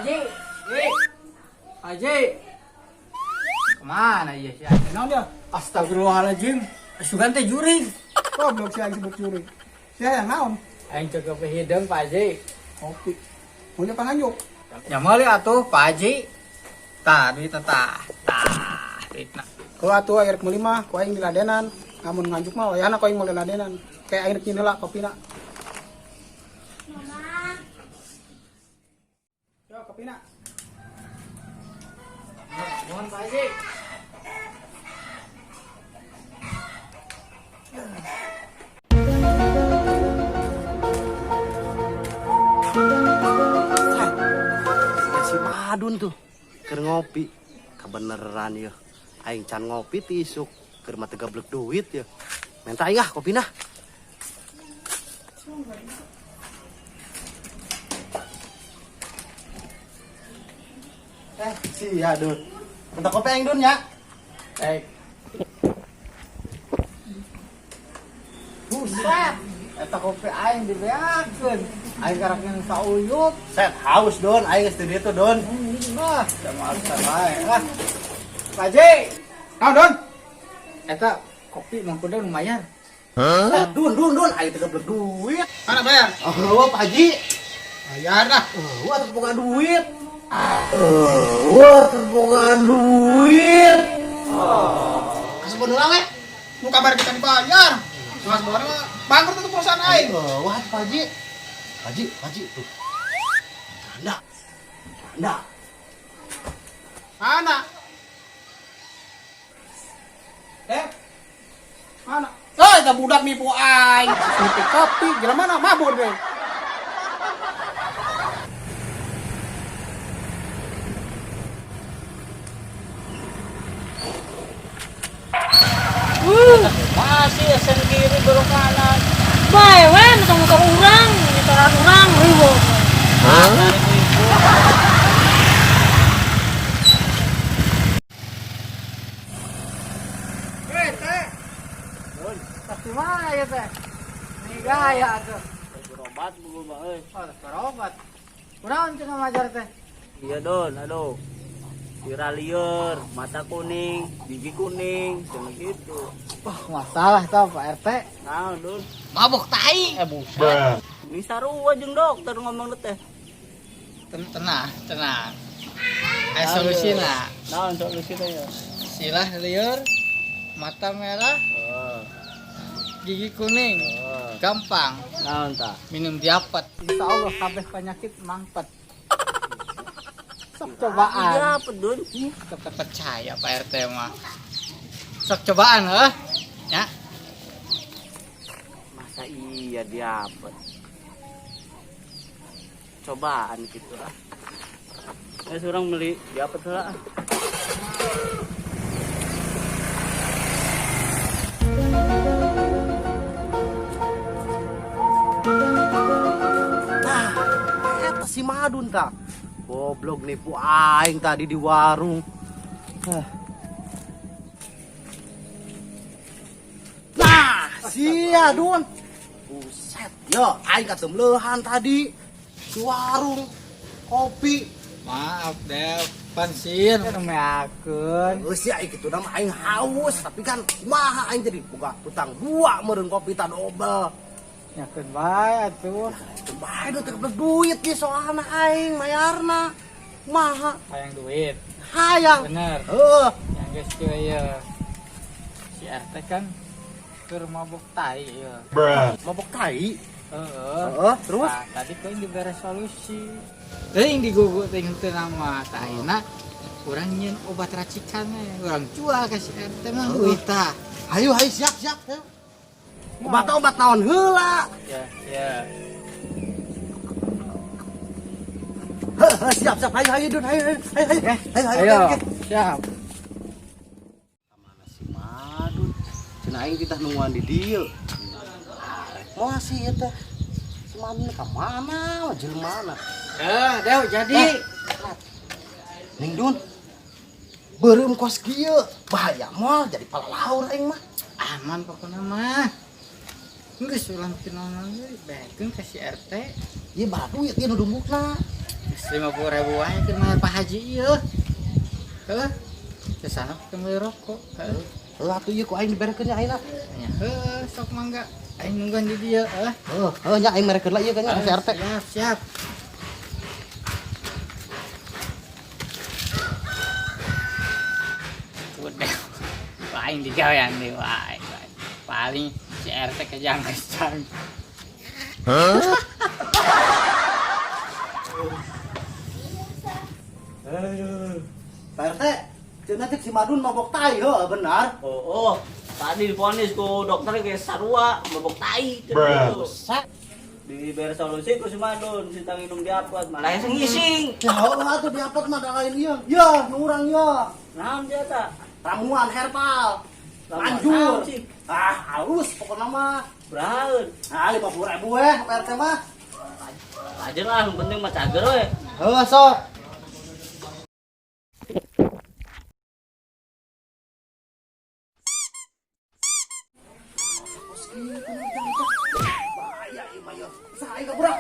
Haji. Eh. Haji. Kemana ya si Haji? Naon dia? Astagfirullahaladzim. Sugan teh jurig. Goblok si aing sebut jurig. Si hayang naon? Aing cek kopi hideung Pak Haji. Kopi. Punya panganjuk. Ya meuli atuh Pak Haji. Tah duit tah. Tah duitna. Kalau atuh air meuli mah ku aing diladenan. Amun nganjuk mah wayahna ku aing meuli ladenan. Kayak aing rek nyieun heula kopina. Yo kopina. Mohon Pak Haji. Si Madun tuh keur ngopi kebeneran ya aing can ngopi ti isuk keur mah teu gablek duit ya minta aing ah kopina. Sia Dun, minta kopi aing Dun ya. Eh. Buset. Eta kopi aing dibeakeun. Aing karak yang sauyup. Set haus Dun, aing geus di ditu Dun. Ah, sama alasan bae lah. Pak Haji. Naon Don? Eta kopi Mang Kuda lumayan. Set, Dun Dun Dun, aing teu gablek duit. Mana bayar? Oh, Pak Haji. Bayar lah. Oh, teu boga duit. Oh, teu boga duit. Kasih ulang we. Nu kabar kita dibayar. Mas bawa mah bangkrut itu perusahaan aing. Oh, wah, Pak Haji. Pak Haji, Pak Haji tuh. Anda. Anda. Mana? Eh, Mana? Oh, eta budak nipu aing. Nipu kopi, gila mana mabur deh. Masih esen kiri belok kanan. Bae we muter-muter urang, nyetoran urang riweuh. Hah? Eh, teh. Pasti mana ya teh? Ini gaya tuh. Berobat buku bang euy. Oh, berobat. Kunaon cenah majar teh? Iya Don, aduh. Sirah liur, mata kuning, gigi kuning, cuma gitu. Wah, masalah tau Pak RT. Nah, Don. Mabok tai. Eh buset. Ini sarua jeung dokter ngomong teh. Tenang, tenang. Ayo solusina. Naon solusina ya? Silah liur, mata merah, Oh, gigi kuning. oh. Gampang. Naon tah? Minum diapet. Insya Allah kabeh penyakit mangpet. Sok cobaan. Iya, apa Don? Sok percaya Pak RT mah. Sok cobaan heuh. Ya. Masa iya diapet? Cobaan gitu ah. Eh, seorang beli diapet lah. Nah, eta si Madun tah. Goblok nipu aing tadi di warung. Hah. Nah, sia Dun. Buset, yo aing katemleuhan tadi di warung kopi. Maaf Dev, pensiun meakeun. Geus sia aing kitu mah aing haus, tapi kan kumaha aing jadi boga utang dua meureun kopi ta dobel. Nyakeun bae atuh. Itu bae teu gablek duit ge soalna aing mayarna. Kumaha? Hayang duit. Hayang. Bener. Heuh. Yang geus kieu ieu. Si RT kan keur mabok tai ieu. Mabok tai. Heeh. Heeh, terus Nah, tadi kau yang diberi solusi. Teuing digugu teuing henteu nama taina urang nyieun obat racikan we. Urang jual ka si RT mah duit tah. Ayo, ayo, siap, siap, ayo. Obat obat naon heula. Ya, ya. Heuh, siap, siap. Ayo, ayo, Dun. Ayo, ayo, ayo, ayo. Ayo, ayo, Ayo, oke. siap. Mana si Madun? Cenah aing titah nungguan di dieu. Moal sih ieu teh. Si Madun ka mana? Jelema mana? Eh, Dew jadi. Ning Dun. Beureum kos kieu. Bahaya moal jadi palalaur aing mah. Aman pokoknya mah. Geus ulah teu naon deui, bekeun ka si RT. Ieu bara duit ieu nu dumbukna. 50.000 wae keur mayar Pak Haji ieu. Heuh. Kesana ke meuli rokok. Heuh. Heuh atuh ieu ku aing diberekeun nya ayeuna. Nya heuh sok mangga. Aing nungguan di dieu heuh. Heuh, heuh nya aing merekeun lah ieu nya ka si RT. Siap, siap. Udah. Paling digawean deh, wae. Paling si RT kejang-kejang. Aduh. Pak RT, cenah cek si Madun mabok tai heuh benar. Oh, oh. Tadi divonis ku dokter kayak sarua mabok tai. Diberi solusi ku si Madun, si tang minum diapot, malah yang ngising. Ya heuh atuh diapot mah da lain ieu. Ya, nu urang ya. Naon dia ta? Ramuan herbal. Ramuan Manjur. naon sih? Ah, halus pokoknya mah. Beraun. Ah, 50.000 weh Pak RT mah. Aja lah, yang penting mah cager we. Heuh sok. Bahaya ieu mah ieu. Saha ieu budak?